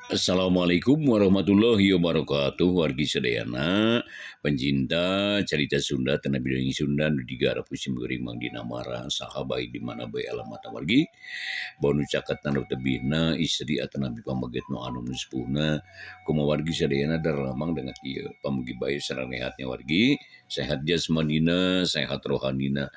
Assalamualaikum warahmatullahi wabarakatuh wargi sadayana pencinta carita Sunda tanah bidang Sunda nu digarap ku simkuring Mang Dina Mara saha baik di mana bae alamat wargi bonu caket nu tebihna istri atanapi pamaget nu anu nu sepuhna kumaha wargi sadayana daramang dengan ieu pamugi bae saranehatnya wargi sehat jasmanina sehat rohanina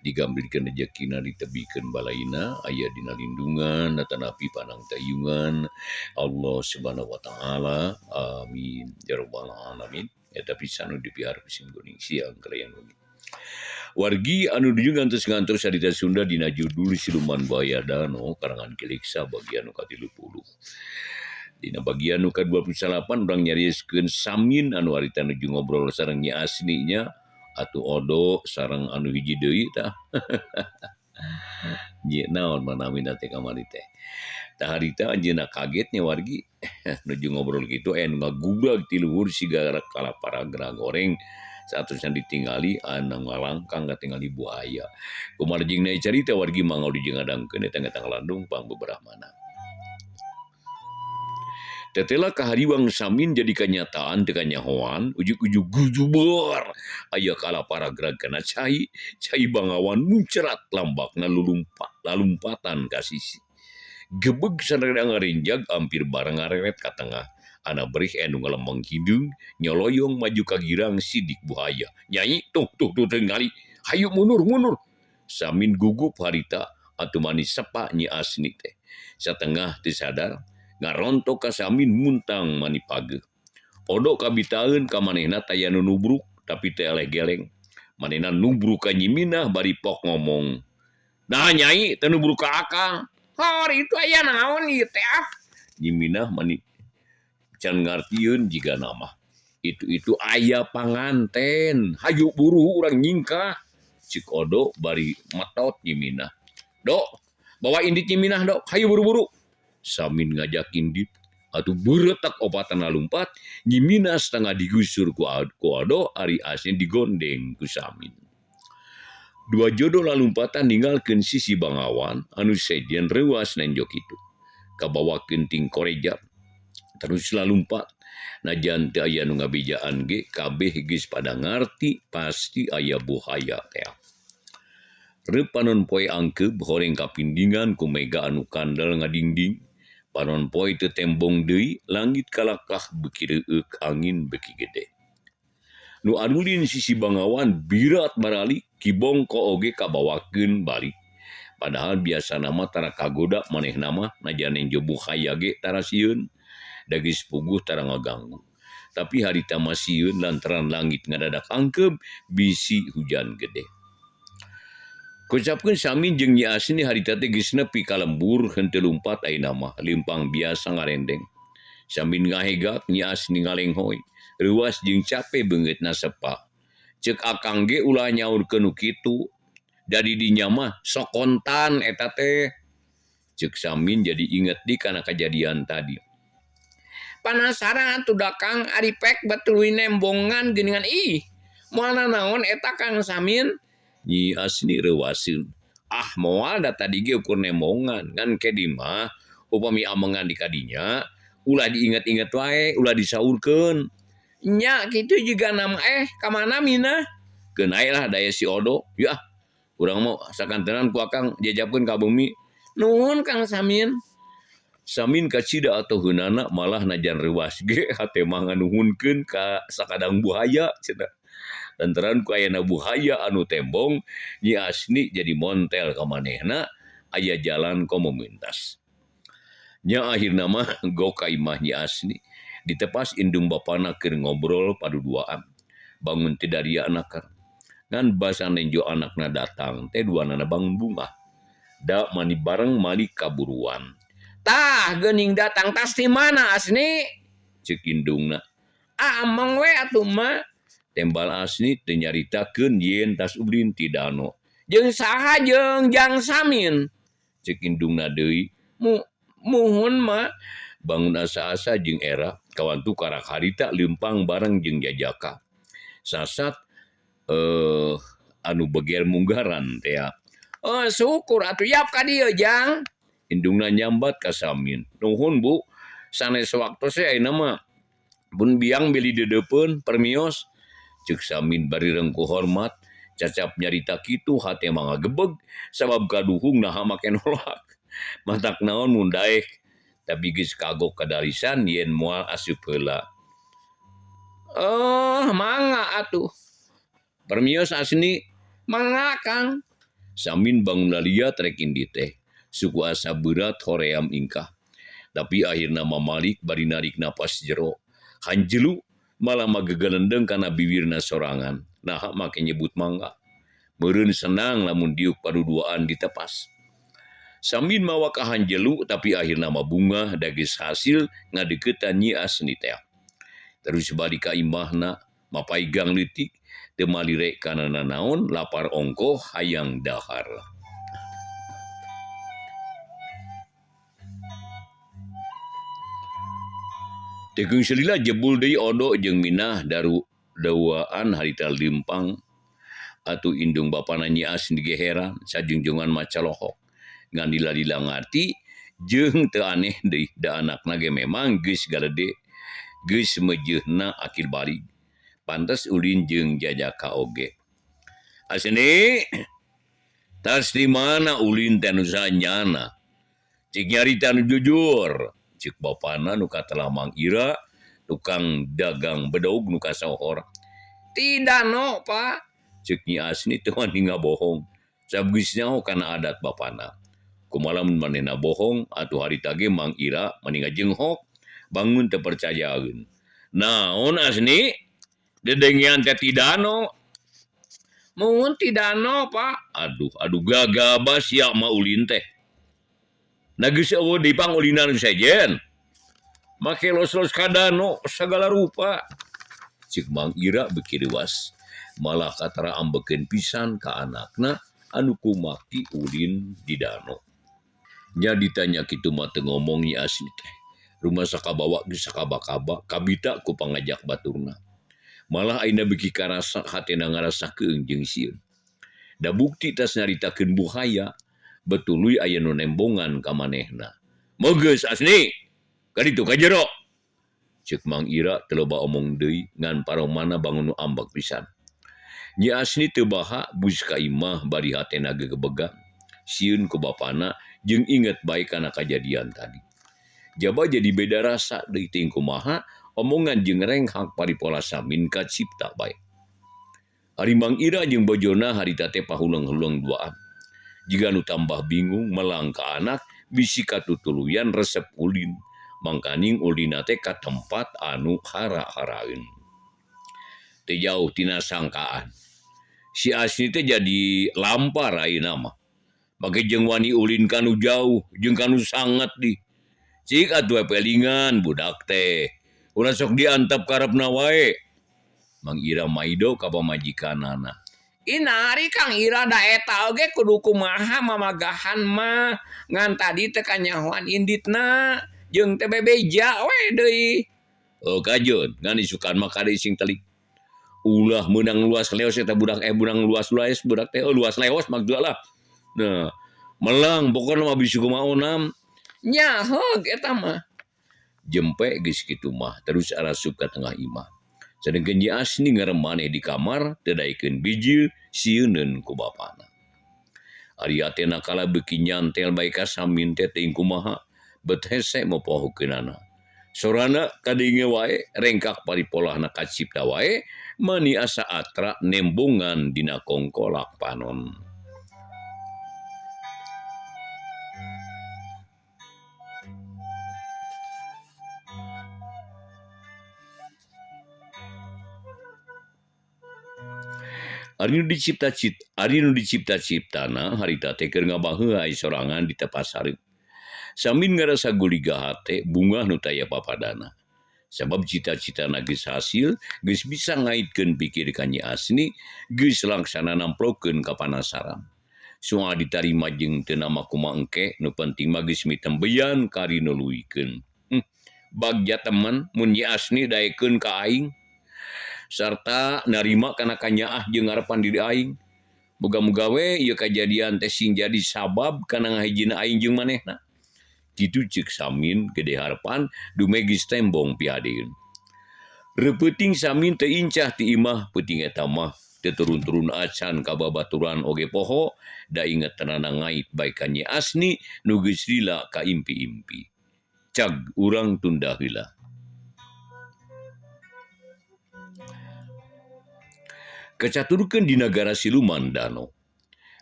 digambilkeun rejekina ditebihkeun balaina aya dina lindungan atanapi panangtayungan Allah Subhanahu wa taala amin ya rabbal alamin eta pisan nu dipiharep ku simkuring siang kalayan wengi. Wargi anu nuju ngantos-ngantos carita Sunda dina judul Siluman Buaya Dano karangan Ki Leksa bagian nu ka-30. Dina bagian nu ka-28 urang nyarioskeun Samin anu harita nuju ngobrol sareng Nyi Asni nya atuh Odo sareng anu hiji deui tah. Nyi naon manamina teh kamari teh. Tah harita anjeunna kaget nya wargi nuju ngobrol kitu aya nu ngagublag ti luhur siga kalapara goreng saatosna ditingali anu ngalangkang katingali buaya. Kumaha jeung carita wargi mangga dijeng ngadangkeun eta ngalandung pang beberapa. Tetela kahariwang Samin jadi kenyataan teu kanyahoan ujug-ujug gujubar aya kalapara grag kana cai cai Bangawan muncrat lambakna lulumpat lalumpatan ka sisi gebeg sareng ngarinjag ampir bareng ngareret ka tengah ana berih anu ngalembeng hideung nyoloyong maju ka girang sidik buaya. Nyai, tuh tuh tuh tingali, hayu mundur mundur. Samin gugup harita atuh manis sepa Nyi Asni teh satengah teu sadar ngarontok ka Samin muntang mani pageuh. Odo kabitaeun ka manehna taya nu nubruk tapi teu eleh geleng. Manehna nubruk ka Nyi Minah bari pok ngomong. Nah nyai teu nubruk ka akang. Hor itu aya naon ieu teh ah. Nyi Minah mani can ngartieun jiga nama. Itu aya panganten. Hayu buru urang nyingkah. Cik Odo bari metot Nyi Minah. Dok, bawa indit Nyi Minah dok. Hayu buru-buru. Samin ngajak indit atuh beretak opatan lumpat Nyi Minah setengah digusur ku Odo ari Asni digondeng ku Samin. Dua jodoh lalumpatan ninggalkeun sisi Bangawan anu sejen reuas nenjo kitu. Kabawakeun ting koreja terus lalumpat najan teu aya nu ngabejaan ge kabeh geus pada ngarti pasti aya buhaya teh. Reup panon poe angkeub horeng kapindingan ku mega anu kandel ngadingding. Panon poe teu tembong deui, langit kalakah beuki reueuk angin beuki gede. Nu arulin sisi Bangawan birat baralik, Ki Bongko oge kabawakeun balik. Padahal biasana mah tara kagoda manehna mah najan nenjo buhaya ge tara sieun, da geus puguh tara ngaganggu. Tapi harita mah sieun lantaran langit ngadadak angkeub bisi hujan gede. Kocapkeun Samin jeung Nyi Asni harita teh geus nepi ka lembur henteu lumpat ayeuna mah leumpang biasa ngarendeng. Samin ngahegak Nyi Asni ngalenghoy, reuas jeung cape beungeutna sepa. Ceuk akang ge ulah nyaurkeun nu kitu. Da di dinya mah sok kontan eta teh. Ceuk Samin jadi inget di kana kajadian tadi. Panasaran atuh da Kang ari pek batuluy nembongan geuningan ih. Moal nanaon eta Kang Samin? Nyi Asni reuaseun. Ah moal da tadi ge ukur nembongan ngan ke di mah upami amengan di kadinya ulah diinget-inget wae ulah disaurkeun. Nya kitu juga nama ka mana Minah? Keun ae lah daya si Odo. Ya urang mah sakantenan ku akang jajapkeun ka bumi. Nuhun Kang Samin. Samin kacida atau heunana malah najan reuas ge hate mah nganuhunkeun ka sakadang buhaya cenah. Lantaran ku ayana buhaya anu tembong Nyi Asni jadi montel ka manehna aya jalan komunitas. Nya akhirna mah go ka imah Nyi Asni ditepas indung bapana keur ngobrol paduduaan. Bangun teu daria anakar. Ngan basa nenjo anakna datang teh duanana bangun bungah. Da mani bareng malik kaburuan. Tah geuning datang tas ti mana Asni? Ceuk indungna. Ah ameng we atuh mah. Tembal Asni teu nyaritakeun yen tas ulin ti dano. Jeung saha jeung Jang Samin? Ceuk indungna deui. Muhun mah. Bangun asa-asa jeung era kawantu karak harita leumpang bareng jeung jajaka. Sasat anu begel munggaran teh. Oh syukur atuh yap ka dieu jang. Indungna nyambat ka Samin. Nuhun Bu, sanes waktos we ayeuna mah. Pun biang bilih deudeupeun permios. Ceuk Samin bari rengkuh hormat. Cacap nyarita kitu hate mah ngagebeg sabab kaduhung naha make nolak. Matak naon mun daek tapi geus kagok kadalisan yen moal asup heula. Oh mangga atuh. Permios Asni, mangga Kang. Samin bangun laliat rek indit teh. Suku asa beurat hoream ingkah. Tapi akhirna mamalik bari narik napas jero. Hanjelu malah magegelendeng kana biwirna sorangan. Naha make nyebut mangga. Meureun senang lamun diuk paduduaan ditepas. Samin mawa ka hanjelu tapi akhirna mah bungah da geus hasil ngadeuketan Nyi Asni teh. Terus balik ka imahna mapaigang leutik teu malire kana nanaon lapar ongkoh hayang dahar. Teu salila jebul deui Odo jeung Minah daru dawaan harita leumpang atuh indung bapana Nyi Asni ge heran sajungjungan maca lohok ngan lila-lila ngarti jeung teu aneh deui da anakna ge memang geus galede geus meujeuhna akil balig pantes ulin jeung jajaka oge. Asni tas di mana ulin teh anu sanyana cik nyarita nu jujur cik bapana nu katelah Mang Ira tukang dagang bedog nu kasohor. Tidak no Pak cek Nyi Asni teu wani ngabohong sabab geus nyaho kana adat bapana. Kumaha lamun manehna bohong atuh harita ge Mang Ira mani ngajenghok bangun teu percayaeun. Naon Asni dedengean teh tidano. Mun tidano Pak. Aduh aduh gagabah sia mah ulin teh. Na geus eueuh deui pangulinan sejen. Make los-los kadano sagala rupa. Cek Mang Ira beuki reuas. Malah katara ambekeun pisan ka anakna anu kumaki ulin di dano. Nya ditanya kitu mah teu ngomong Nyi Asni teh. Rumasa kabawa geus sakaba-kaba kabita ku pangajak baturna. Malah ayeuna beuki karasa hatena ngarasa keung jeung sieun. Da bukti tas nyaritakeun buhaya betuluy aya nu nembongan ka manehna. Mogeus Asni ka ditu ka jero. Ceuk Mang Ira teu loba omong deui ngan paromana bangun nu ambek pisan. Nyi Asni teu baha bus ka imah bari hatena gegebegan. Sieun ku bapana jeung inget bae kana kajadian tadi. Jaba jadi beda rasa deui ting kumaha omongan jeung renghak paripola Samin kacipta bae. Ari Mang Ira jeung bojona harita teh pahuleng-huleng duaan. Jiga nu tambah bingung melang ka anak bisi katutuluyan resep ulin. Mangkaning ulina teh ka tempat anu hara-haraeun. Teu jauh tina sangkaan. Si Asni teh jadi lampar ayeuna mah. Make jeung wani ulin kanu jauh jeung kanu sangat di. Cik atuh pelingan budak teh. Ulah sok diantep karepna wae. Mang Ira maido ka pamajikanana. Inari Kang Ira da eta oge kudu kumaha mamagahan mah ngan tadi teh kanyahoan inditna jeung teh bebeja we deui. Oh kajun ngan isukan mah kade sing telik. Ulah meunang luas leos eta budak budak luas leos budak teh luas leos maksudna lah. Nah, melang pokona mah bisi kumaha onam. Nya heug eta mah. Jempe geus kitu mah terus arasup ka tengah imah. Sedengkeun Nyi Asni ngaremaneh di kamar teu daekeun bijil sieuneun ku bapana. Ari hatena kala beuki nyantel bae ka Samin teh teuing kumaha bet hese mopohokeunana. Sorana kadenge wae rengkak paripolahna kacipta wae mani asa atra nembongan dina kongkolak panon. Ari nu dicipta-ciptana harita teh keur ngabaheuay sorangan di tepas hareup. Samin ngarasa guliga hate bungah nu taya papadana. Sabab cita-citana geus hasil, geus bisa ngaitkeun pikir ka Nyi Asni, geus laksana namplokeun ka panasaran. Soal ditarima jeung teu nama kumaha engke, nu penting mah geus mitembeyan kari nuluikeun. Bagja teman mun Nyi Asni daekeun ka aing. Sarta narima kana kanyaah jeung ngarepan diri aing. Muga-muga we ieu kajadian teh sing jadi sabab kana ngahijina aing jeung manehna. Kitu ceuk Samin gede harepan dumegis tembong pihadeun. Reupeting Samin teu incah ti imah peuting eta mah teu turun-turun acan ka babaturan oge poho da ingetanana ngait bae ka Nyi Asni nu geus lila ka impi-impi. Cag urang tunda heula. Kacaturkeun di nagara siluman dano.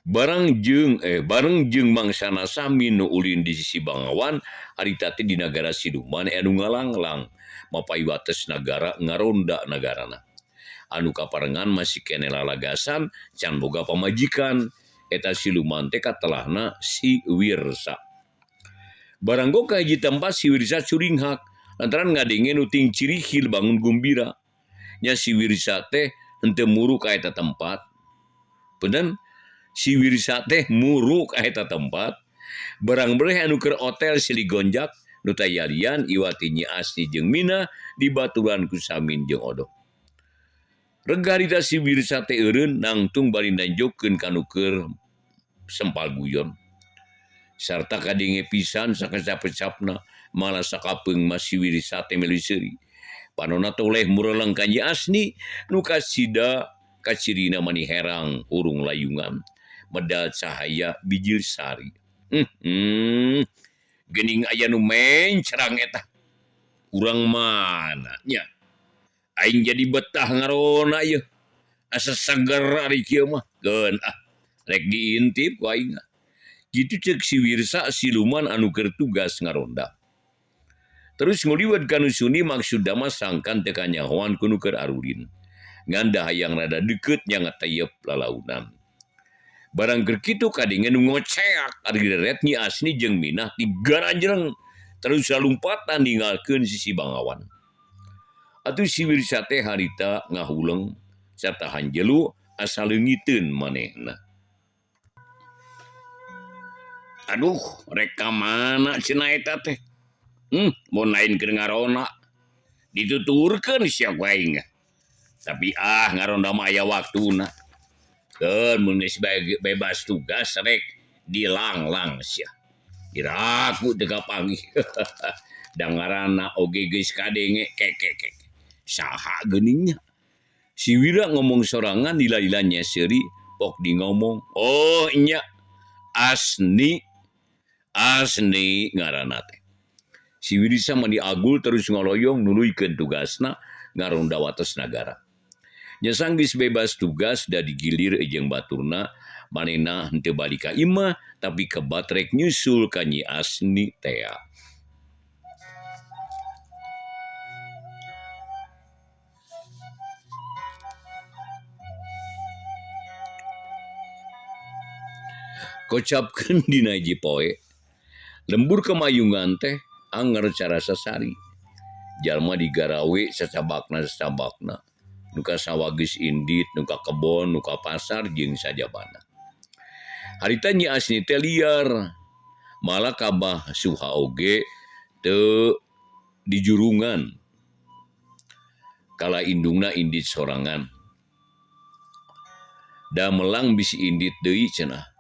Barang jeung mangsana Samin nu ulin di sisi Bangawan harita teh di nagara siluman anu ngalanglang mapay wates nagara ngaronda nagarana. Anu kaparengan masih keneh lalagasan can boga pamajikan eta siluman teh katelahna si Wirsa. Baranggo ka hiji tempat si Wirsa curinghak lantaran ngadenge nu ting cirihil bangun gumbira. Nya si Wirsa teh henteu muruk ka eta tempat. Punten si Wirsa teh muruk ka eta tempat. Barang bereh anu keur otel silih gonjak nu tayalian iwati Nyi Asni jeung Mina dibaturan ku Samin jeung Odoh. Reg harita si Wirsa teh eureun nangtung bari nanjokeun ka nu keur sempal guyon. Sarta kadenge pisan sakecap-kecapna malah sakapeung mah si Wirsa teh meuli seuri. Panonna toleh mureleng ka Nyi Asni nu kasida kacirina mani herang hurung layungan medal cahaya bijil sari. Geuning aya nu mencerang eta. Urang mana nya? Aing jadi betah ngarona ieu. Asa seger ari kieu mah. Keun ah, rek diintip ku aing. Kitu ceuk si Wirsa siluman anu keur tugas ngaronda. Terus nguliwat ka nu suni maksudna mah sangkan teu kanyahoan ku nu keur arulin. Ngan da hayang rada deukeut nya ngateyep lalaunan. Barang keur kitu kadenge nu ngoceak ari deret Nyi Asni jeung Minah digaranjreng terus lalumpatan ninggalkeun sisi Bangawan. Atuh si Wirsa teh harita ngahuleng sarta hanjelu asa leungiteun manehna. Aduh, rek ka mana cenah eta teh? Mun lain keur ngarona dituturkeun sia ku aing. Tapi ah ngaronda mah aya waktuna. Keun mun geus bebas tugas rek dilanglang sia. Iraku teu kapanggih. Da ngaranna oge geus kadenge kekekek. Saha geuning nya? Si Wira ngomong sorangan lila-lila nyeseuri pok di ngomong. Oh nya Asni Asni ngaranna teh. Si Wirsa mani agul terus ngoloyong nuluykeun tugasna ngaronda wates nagara. Nya sanggeus bebas tugas da digilir jeung baturna manehna henteu balik ka imah tapi kebat rek nyusul ka Nyi Asni tea. Kocapkeun dina hiji poe lembur kemayungan teh anger carasa sari. Jalma digarawe sacabakna-sacabakna. Nu ka sawah geus indit, nu ka kebon, nu ka pasar jeung sajabana. Harita Nyi Asni teh liar. Malah kabah suha oge teu dijurungan. Kala indungna indit sorangan. Da melang bisi indit deui cenah.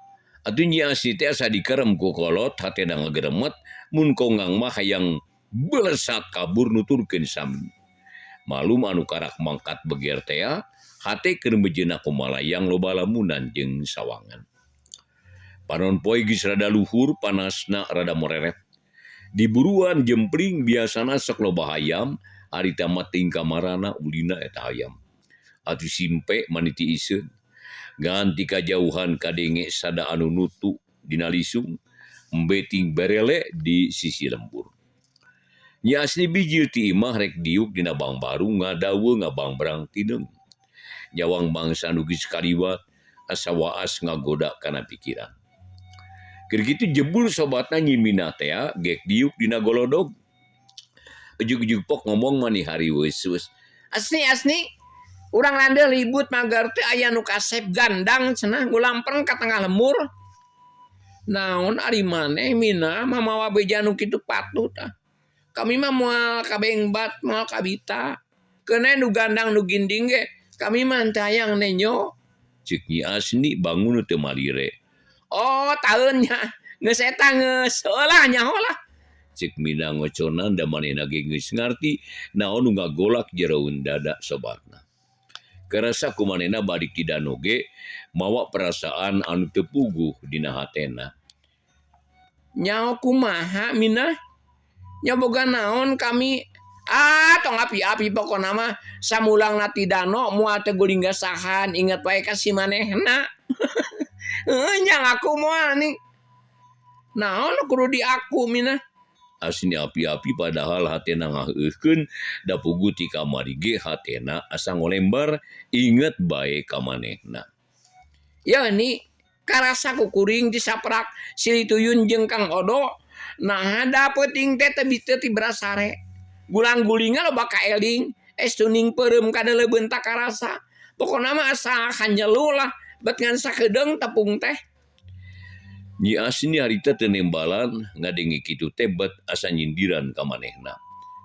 Atuh Nyi Asni teh asa dikerem ku kolot hatena ngageremet mun kongang mah hayang belesat kabur nuturkeun sami. Malum anu karak mangkat beger tea, hate keur mejeuna kumalayang loba lamunan jeung sawangan. Panon poe geus rada luhur, panasna rada moreret. Di buruan jempling biasana sok loba hayam, harita mah ting kamarana ulina eta hayam. Atuh simpe maniti iseun. Ngan ti kajauhan kadenge sada anu nutu dina lisung, embe ting berele di sisi lembur. Nyi Asni bijil ti imah rek diuk dina bangbaru ngadawe ngabangbrang tineung. Nyawang mangsa nu geus kaliwat asa waas ngagoda kana pikiran. Keur kitu jebul sobatna Nyi Minah tea gek diuk dina golodog. Ujug-ujug pok ngomong mani hariweus-weus. Asni Asni, urang landeuh libut magar teh aya nu kasep gandang cenah ngulampreng ka tengah lembur. Naon ari maneh Minah mamawa beja nu kitu patut ah. Kami mah moal kabengbat, moal kabita. Keun nu gandang nu ginding ge kami mah teu hayang nenyo. Cek Nyi Asni bangun teu malire. Oh taeun nya geus eta geus heuh lah nyaho lah. Cek Mina ngoconan da manehna ge geus ngarti naon nu ngagolak jeroeun dada sobatna. Karasa ku manehna balik ti dano ge mawa perasaan anu teu puguh dina hatena. Nyaho kumaha Minah? Nya boga naon kami? Ah tong api-api pokona mah samulangna ti dano moal teu guling gasahan inget wae ka si manehna. Heueuh nya ngaku moal ni. Naon nu kudu diaku Minah? Asni api-api padahal hatena ngaheueuhkeun da puguh ti kamari ge hatena asa ngolembar inget bae ka manehna. Yeuh ni karasa ku kuring ti saprak silih tuyun jeung Kang Odo naha da peuting teh teu teu tibra sare. Gulang-gulingna loba kaeling es tuning peureum kadeuleubeun takarasa. Pokona mah asa hanjelu lah bet ngan sakedeung tepung teh. Nyi Asni harita teu nembalan ngadenge kitu teh bet asa nyindiran ka manehna.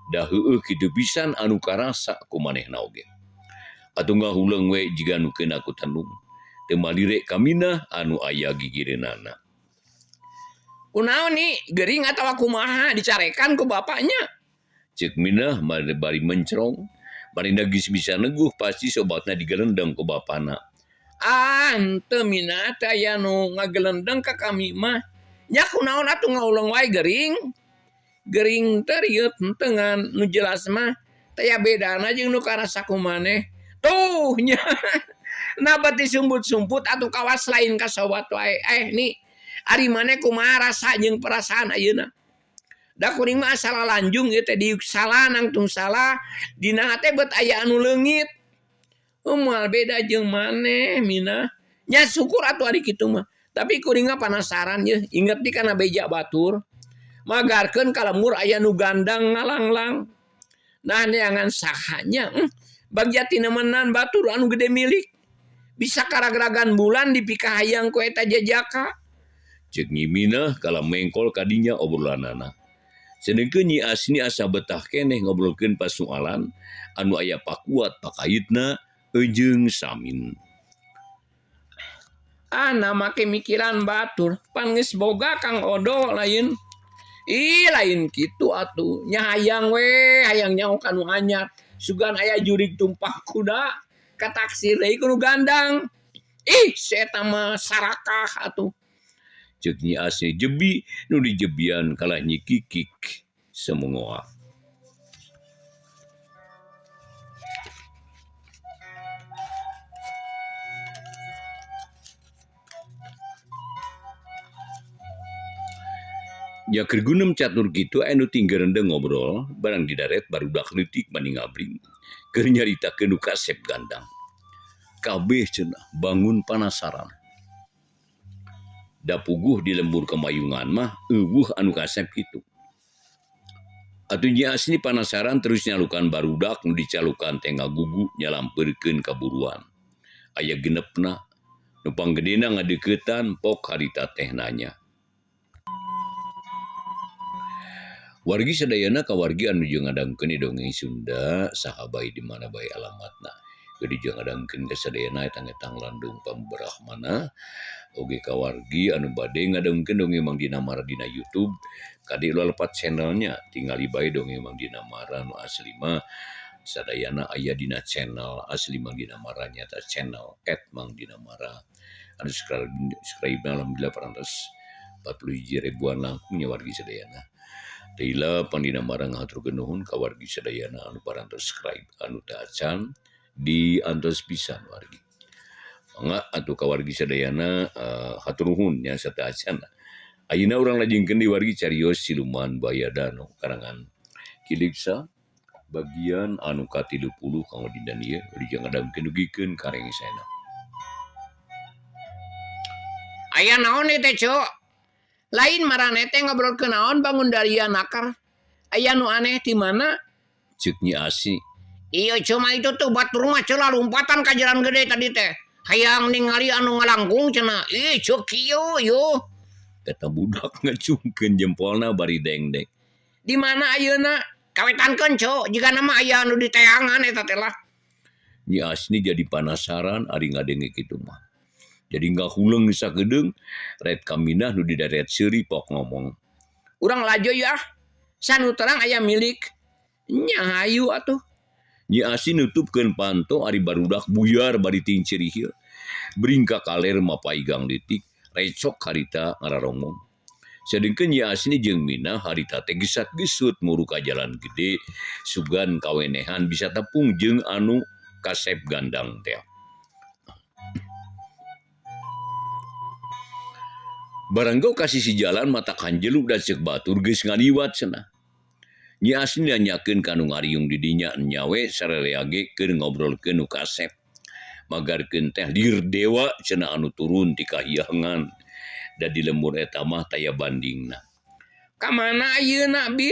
Da heueuh kitu pisan anu karasa ku manehna oge. Atuh ngahuleung we jiga nu keuna ku tenung. Teu malire ka Minah anu aya gigireunana. Kunaon ni gering atawa kumaha dicarekan ku bapaknya? Cek Minah bari mencrong. Manehna geus bisa neguh pasti sobatna digelendeng ku bapana. Ah henteu Minah teh aya nu ngagelendeng ka kami mah. Nya kunaon atuh ngahuleng wae gering. Gering teh rieut henteu ngan nu jelas mah taya bedana jeung nu karasa ku maneh. Tuh nya. Nah bet disumput-sumput atuh kawas lain ka sobat wae. Eh ni ari maneh kumaha rasa jeung perasaan ayeuna? Da kuring mah asa lalanjung ieu teh diuk salah nangtung salah dina hate bet aya anu leungit. Moal beda jeung maneh Minah. Nya syukur atuh ari kitu mah. Tapi kuring mah panasaran yeuh inget di kana beja batur. Magarkeun ka lembur aya nu gandang ngalanglang. Nah neangan saha nya bagja tinemenan batur anu gede milik. Bisa karagragan bulan dipikahayang ku eta jajaka. Ceuk Nyi Minah kala mengkol kadinya obrolanana. Sedengkeun Nyi Asni asa betah keneh ngobrolkeun pasualan anu aya pakuat pakaitna jeung Samin. Ah na make mikiran batur pan geus boga Kang Odo lain. Ih lain kitu atuh nya hayang we hayang nyaho ka nu anyar. Sugan aya jurig tumpah kuda kataksir deui ku nu gandang. Ih si eta mah sarakah atuh. Ceuk Nyi Asni jebi nu dijebian kalah Nyi Kikik semengoa. Nya keur gunem catur kitu aya nu tinggerendeng ngobrol barang didaret barudak leutik mani ngabring keur nyaritakeun nu kasep gandang. Kabeh cenah bangun panasaran. Da puguh di lembur Kemayungan mah eueuh anu kasep kitu. Atuh Nyi Asni panasaran terus nyalukan barudak nu dicalukan teh ngagugu nyalampeurkeun ka buruan. Aya genepna nu panggedena ngadeuketan pok harita teh nanya. Wargi sadayana kawargi anu jeung ngadangkeun dongeng Sunda saha bae di mana bae alamatna. Jadi jeung ngadangkeun ka sadayana etang-etang landung pamberahmana oge kawargi anu bade ngadangkeun dongeng Mang Dina Mara dina YouTube kade ulah lepat channelnya tingali bae dongeng Mang Dina Mara nu asli mah sadayana aya dina channel asli Mang Dina Mara nyata channel @mangdinamara anu subscribe alhamdulillah parantos 41 ribuan langkung nya wargi sadayana. Teu Pang Dina Mara ngahaturkeun nuhun ka wargi sadayana anu parantos subscribe anu teu acan di antos pisan wargi. Mangga atuh ka wargi sadayana hatur nuhun nya sateuacan. Ayeuna urang lajengkeun deui wargi carios Siluman Buaya Dano karangan Ki Liksa bagian anu ka-30 kanggo dinten ieu dijang ngadangkeun dugikeun ka rengsena. Aya naon ieu teh, Cuk? Lain maraneh teh ngobrolkeun naon bangun daria nakar. Aya nu aneh ti mana? Ceuk Nyi Asni. Iya cuma itu tuh batur mah celah lompatan ka jalan gede tadi teh. Hayang ningali anu ngalangkung cenah. Ih ceuk kieu yo. Eta budak ngacungkeun jempolna bari dengdek. Di mana ayeuna? Kawetankeun cuk, jigana mah aya anu diteangan eta teh lah. Nyi Asni jadi panasaran ari ngadenge kitu mah. Jadi ngahuleng sakedeung ret ka Minah nu didaret seuri pok ngomong. Urang lajo yeuh ah. Sanu terang aya milik. Nya hayu atuh. Nyi Asih nutupkeun panto ari barudak buyar bari ting cerihil. Bringka kaler mapay gang leutik recok harita ngararomong. Sedengkeun Nyi Asni jeung Minah harita teh gesat-gesut muru ka jalan gede sugan kawenehan bisa tepung jeung anu kasep gandang teh. Baranggo ka sisi jalan mata kanjelu da ceuk batur geus ngaliwat cenah. Nyi Asni nanyakeun ka nu ngariung di dinya nya we sararea ge keur ngobrolkeun nu kasep. Magarkeun teh lir dewa cenah anu turun ti kahyangan. Da di lembur eta mah taya bandingna. Ka mana ayeuna bi?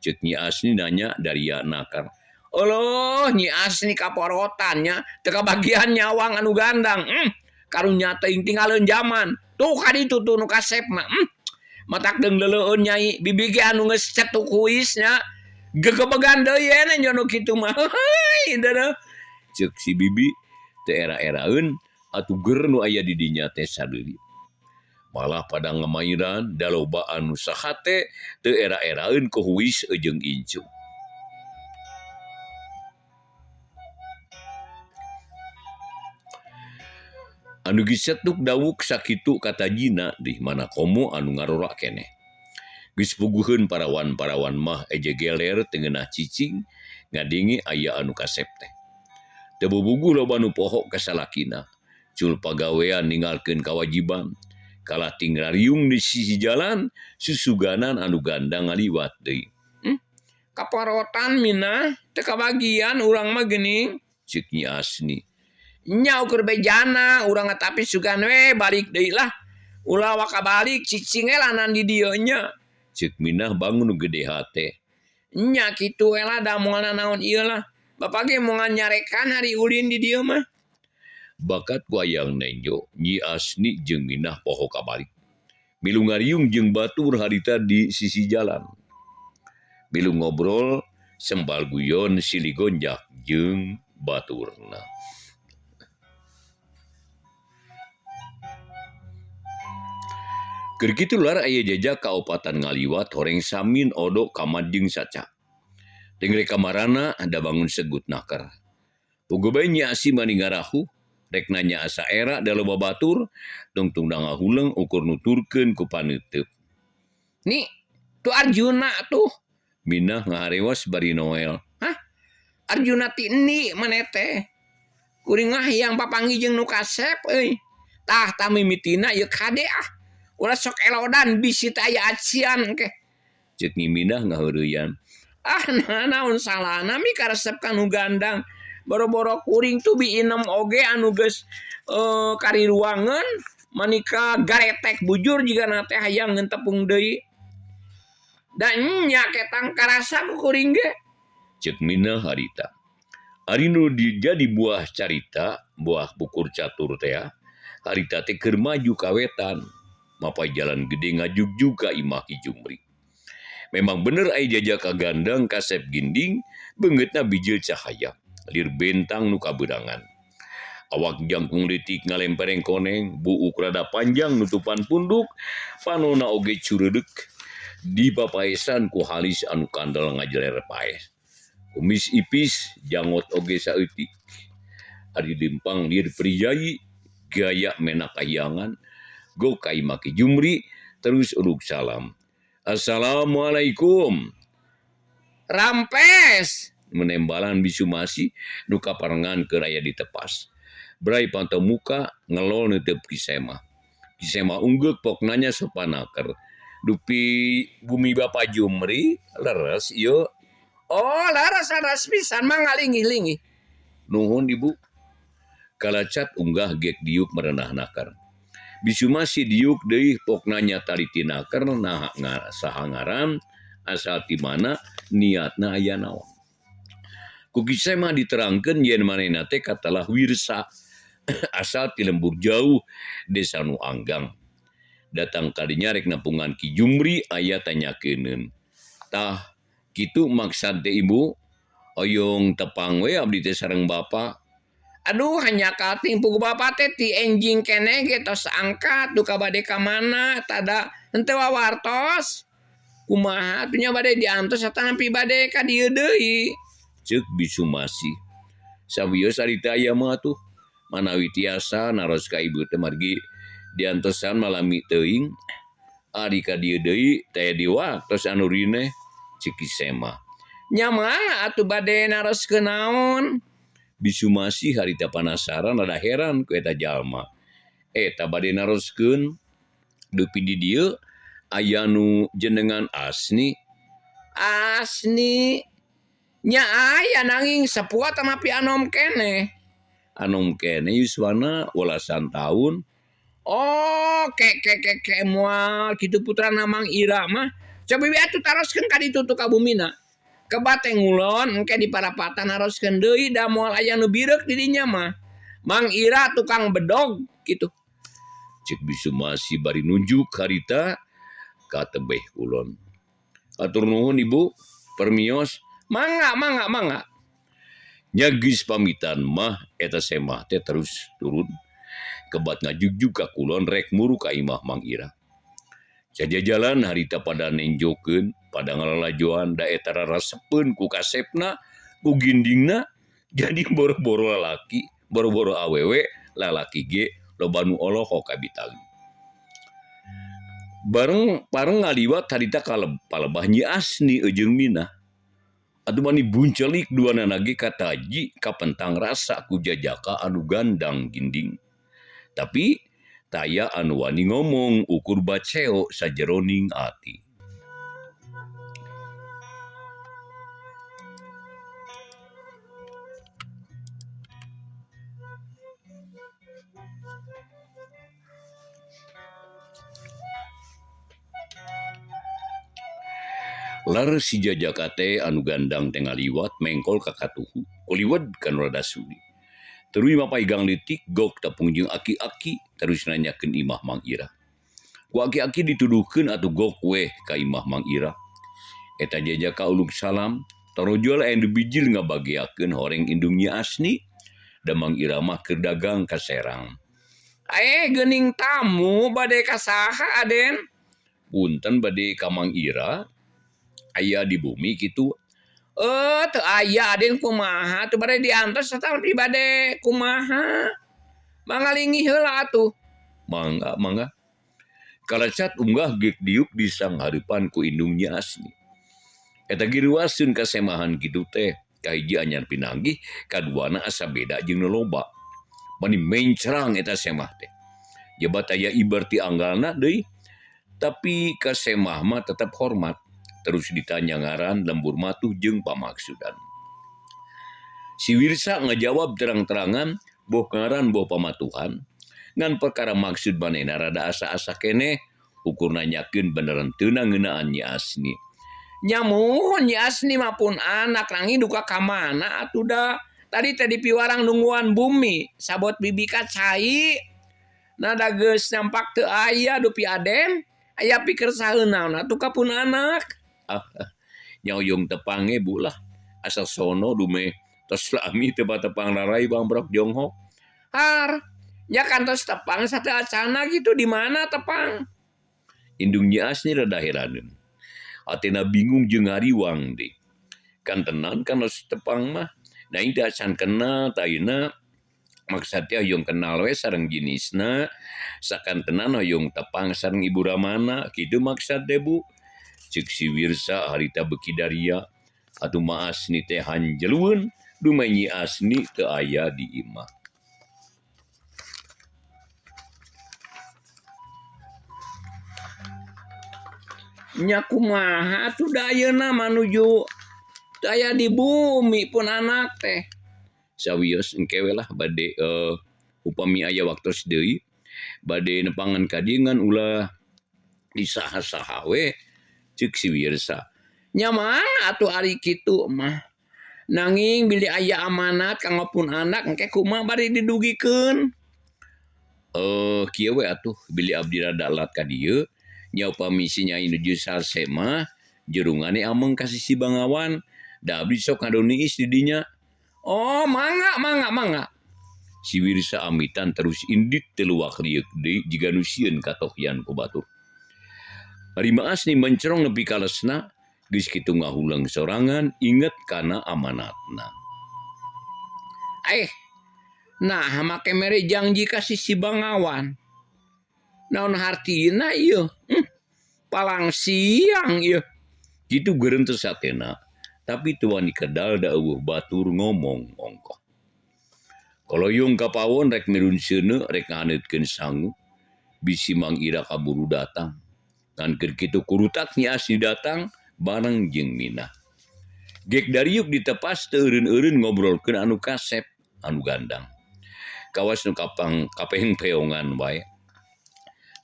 Ceuk Nyi Asni nanya daria nakar. Eueuh Nyi Asni kaporotan nya teu kabagian nyawang anu gandang. Karunya teuing tinggaleun jaman. Tuh ka ditu tuh nu kasep mah. Matak deung leleueun nyai bibi ge anu geus cetuk huis nya. Gegebegan deui we nya nu kitu mah. Heuy deuneuh. Ceuk si bibi teu era-eraeun atuh ger nu aya di dinya teh sadeuli. Malah pada ngamairan da loba anu sahate teu era-eraeun ku huis jeung incu. Anu geus cetuk dawuk sakitu katajina di mana komo anu ngarora keneh. Geus puguheun parawan-parawan mah eje geler teu ngeunah cicing ngadenge aya anu kasep teh. Teu bubuguh loba nu poho ka salakina. Cul pagawean ninggalkeun kawajiban. Kalah ting rariung di sisi jalan susuganan anu gandang ngaliwat deui. Kaporotan Minah teu kabagian urang mah geuning. Ceuk Nyi Asni. Nya ukur bejana urang tapi sugan we balik deui lah. Ulah waka balik cicing we lanan di dieu nya. Ceuk Minah bangun nu gede hate. Nya kitu we lah da moal nanaon ieu lah. Bapak ge moal nyarekan hari ulin di dieu mah. Bakat ku hayang nenjo Nyi Asni jeung Minah poho kabalik. Milu ngariung jeung batur harita di sisi jalan. Milu ngobrol sembal guyon silih gonjak jeung baturna. Keur kitu lar aya jajak kaopatan ngaliwat horeng Samin Odo Kamad jeung Saca. Teu rek kamarana da bangun segut naker. Puguh bae Nyi Asih mani ngarahuh rek nanya asa era da loba batur tungtungna ngahuleng ukur nuturkeun ku paneuteup. Ni tuh Arjuna tuh. Minah ngaharewas bari noel. Hah? Arjuna ti endi maneh teh? Kuring mah hayang papanggih jeung nu kasep euy. Tah tah mimitina ieu kade ah. Ulah sok elodan bisi teh aya acian engke. Ceuk Nyi Minah ngaheureuyaan. Ah naon salahna mi karesep ka nu gandang. Boro-boro kuring tuh bi inem oge anu geus kariruangeun manika garetek bujur jigana teh hayang ngeun tepung deui. Da nya ketang karasa ku kuring ge. Ceuk Minah harita. Ari nu jadi buah carita, buah bukur catur teh harita teh keur maju ka wetan. Mapay jalan gede ngajugjug ka imah Ki Jumri. Memang bener aya jajaka gandang kasep ginding beungeutna bijil cahaya lir bentang nu kaberangan. Awak jangkung leutik ngalempereng koneng, buuk rada panjang nutupan punduk, panona oge cureudek dipapaesan ku halis anu kandel ngajeler paes. Kumis ipis, jangot oge saeutik. Ari lempang lir priyayi, gaya menak kahyangan. Go ka imah Ki Jumri terus uruk salam. Assalamualaikum. Rampes menembalan bisu masih nu kaparengan keur aya ditepas. Bray panto muka ngelol neuteup Ki Semah. Ki Semah unggeuk pok nanya sopanaker. Dupi bumi Bapa Jumri leres ieu. Oh leres leres pisan mah ngalinggih-linggih. Nuhun Ibu. Kalacat unggah gek diuk merenah nakar. Bisu masih diuk deui pok nanya taliti naker naha saha ngaran asal ti mana niatna aya naon. Ku Ki Semah diterangkeun yen manehna teh katalah wirsa asal ti lembur jauh desa nu anggang. Datang kadinya rek nepungan Ki Jumri aya tanyakeuneun. Tah kitu maksad teh Ibu? Oyong tepang we abdi teh sareng bapa. Aduh hanjakal ting puguh bapa teh ti enjing keneh ge tos angkat duka bade ka mana tada henteu wawartos. Kumaha atuh nya bade diantos atanapi bade ka dieu deui. Ceuk bisu masih. Sawios ari teh aya mah atuh manawi tiasa naros ka ibu teh margi diantosan malami teuing ari ka dieu deui teh diwaktos anu rineh ceuk Ki Semah. Nya mangga atuh bade naroskeun naon. Bisu masih harita panasaran rada heran ku eta jalma. Eta bade naroskeun dupi di dieu aya nu jenengan Asni. Asni nya aya nanging sepuh atanapi anom keneh. Anom keneh yuswana welasan taun. Oh ke ke ke ke moal kitu putrana Mang Ira mah. Cobi we atuh taroskeun ka ditu tuh ka bumina. Kebat teh ngulon engke di parapatan naroskeun deui da moal aya nu bireuk di dinya mah. Mang Ira tukang bedog kitu. Cek bisu masih bari nunjuk harita ka tebeh kulon. Atur nuhun ibu, permios. Mangga mangga mangga. Nya geus pamitan mah eta semah teh terus turun. Kebat ngajugjug ka kulon rek muru ka imah Mang Ira. Sajajalan harita pada nenjokeun, pada ngalalajoan da eta rarasepeun ku kasepna, ku gindingna, jadi boro-boro lalaki, boro-boro awewe, lalaki ge loba nu olohok ka bitang. Bareng pareng ngaliwat harita ka palebah Nyi Asni jeung Minah. Atuh mani buncelik duanana ge kataji kapentang rasa ku jajaka anu gandang ginding. Tapi taya anu wani ngomong ukur baceo sajeroning ati. Lar si jajaka teh anu gandang teh ngaliwat mengkol ka katuhu kuliwed ka nu rada suli. Terus mapaigang leutik gok tapung jeung aki-aki terus nanyakeun imah Mang Ira. Ku aki-aki dituduhkeun atuh gok weh ka imah Mang Ira. Eta jajaka uluk salam torojol aya nu bijil ngabageakeun horeng indung Nyi Asni da Mang Ira mah keur dagang ka Serang. Geuning tamu bade ka saha Aden? Punten bade ka Mang Ira aya di bumi kitu. Teu aya Aden kumaha tuh bade diantos atawa bade kumaha? Mangalingi heula atuh. Mangga mangga. Kalacat unggah geuk diuk di sanghareupan ku indung Nyi Asni. Eta ge ruaseun kasemahan kitu teh. Kahiji anyar pinanggih, kaduana asa beda jeung nu loba. Mani mencrang eta semah teh. Jebat aya ibar ti anggalna deui, tapi ka semah mah tetep hormat. Terus ditanya ngaran lembur matuh jeung pamaksudan. Si Wirsa ngajawab terang-terangan boh ngaran boh pamatuhan. Ngan perkara maksud manehna rada asa-asa keneh ukur nanyakeun beneran teu ngeunaan Nyi Asni. Nya muhun Nyi Asni mah pun anak nanging duka ka mana atuh da. Tadi teh dipiwarang nungguan bumi sabot bibi ka cai. Nada geus nampak teu aya dupi Aden aya pikir saheuna atuh ka pun anak. Ah, nya hoyong tepang ge bu lah. Asa sono dumeh tos lami teu patepang rarai Bang Brok Jonghok. Har, nya kantos tepang sateu acana gitu di mana tepang? Indung Nyi Asni rada heraneun. Atina bingung jeung ngariwang deui. Kantenan kantos tepang mah. Da ieu teh acan kenal tayuna maksad teh hoyong kenal we sareng jinisna. Sakantenan hoyong tepang sareng ibu ramana kitu maksad teh bu. Ceuk si Wirsa harita beuki daria atuh Ma Asni teh hanjelueun dumeh Nyi Asni teu aya di imah. Nya kumaha atuh da ayeuna manuju teu aya di bumi pun anak teh. Sawios engke we lah bade upami aya waktos deui bade nepangan ka dieu ngan ulah di saha-saha we ceuk si Wirsa. Nya mangga atuh ari kitu mah. Nanging bilih aya amanat kanggo pun anak engke kumaha bari didugikeun. Kieu we atuh bilih abdi rada lat ka dieu nya upami si nyai nuju salse mah jurungane ameng ka sisi Bangawan da abdi sok ngadoniis di dinya. Oh mangga mangga mangga. Si Wirsa amitan terus indit teu luak lieuk deui jiga nu sieun katohyan ku batur. Ari Asni mencerong nepi ka lesna geus kitu ngahuleng sorangan inget kana amanatna. Eh, nah make mere jangji ka si Bangawan. Naon hartina ieu? Palang siang ieu. Kitu geurenteu satena, tapi teu wani kedal da eueuh batur ngomong ongkoh. Koloyong ka pawon rek mirun seuneu rek ngahaneutkeun sangu bisi Mang Ira kaburu datang. Ngan keur kitu kurutak Nyi Asni datang bareng jeung Minah. Gek dariuk ditepas teu eureun-eureun ngobrolkeun anu kasep anu gandang. Kawas nu kapang kapengpeongan wae.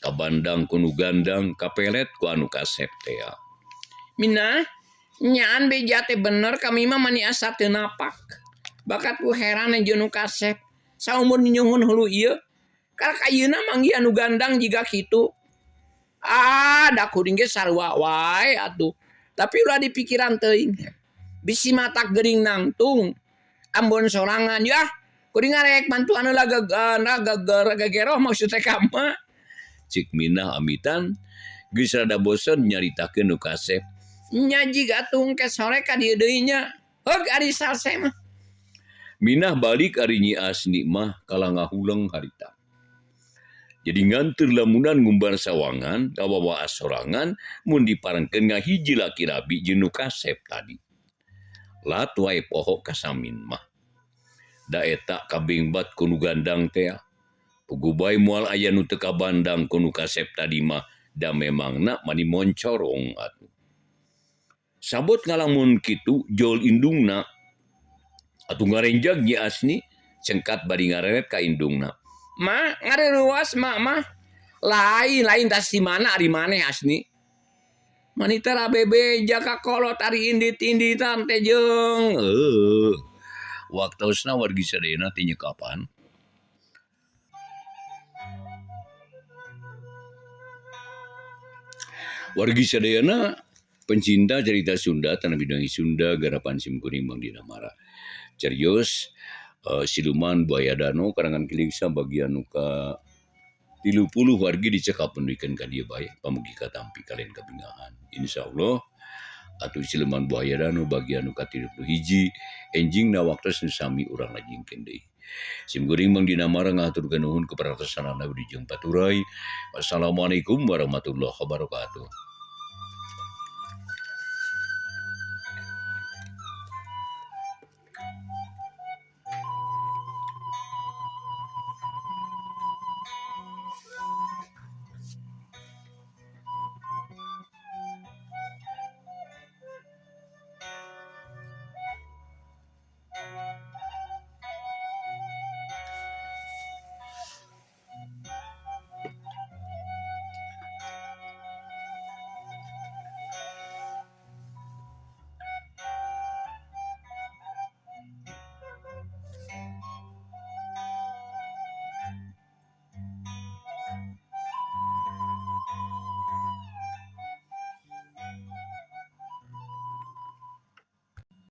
Kabandang ku nu gandang kapelet ku anu kasep tea. Minah nyaan beja teh bener kami mah mani asa teu napak. Bakat ku heran jeung nu kasep. Saumur nyuhun hulu ieu. Karak ayeuna manggihan nu gandang jiga kitu. Ah, da kuring ge sarua wae atuh. Tapi ulah dipikiran teuing. Bisi matak geuring nangtung. Ambon sorangan yah. Kuring ngarek bantuan heula gegeroh maksud teh ka mah. Cik Minah amitan geus rada bosen nyaritakeun nu kasep. Nya jiga atuh engke sore ka dieu deui nya. Heug ari salse mah. Minah balik ari Nyi Asni mah kalah ngahuleng harita. Jadi nganteur lamunan ngumbar sawangan kawawaas sorangan mun diparengkeun ngahiji laki rabi jeung nu kasep tadi. Lat wae poho ka Samin mah. Da eta kabengbat ku nu gandang tea. Puguh bae moal aya nu teu kabandang ku nu kasep tadi mah da memangna mani moncorong atuh. Sabot ngalamun kitu jol indungna. Atuh ngarenjag Nyi Asni cengkat bari ngareret ka indungna. Ma ngareruas mak mah. Lain lain tas di mana ari maneh Asni. Manita rabebeja ka kolot ari indit-inditan teh jeung. Waktosna wargi sadayana teh nyekapan. Wargi sadayana pencinta cerita Sunda tanah bidang Sunda garapan simkuring Mang Dina Mara. Cerios siluman buaya danau karangan Kiliksa bagian nuka 30 wargi dicekap penduikan ka dieu bae pamugi katampi kalian kabingahan. Insyaallah atuh siluman buaya danau bagian nuka 31 enjingna waktos nu sami urang lajengkeun deui. Simkuring Mang Dina Mara ngahaturkeun nuhun kepada saranana budi jeung paturai. Wassalamualaikum warahmatullahi wabarakatuh.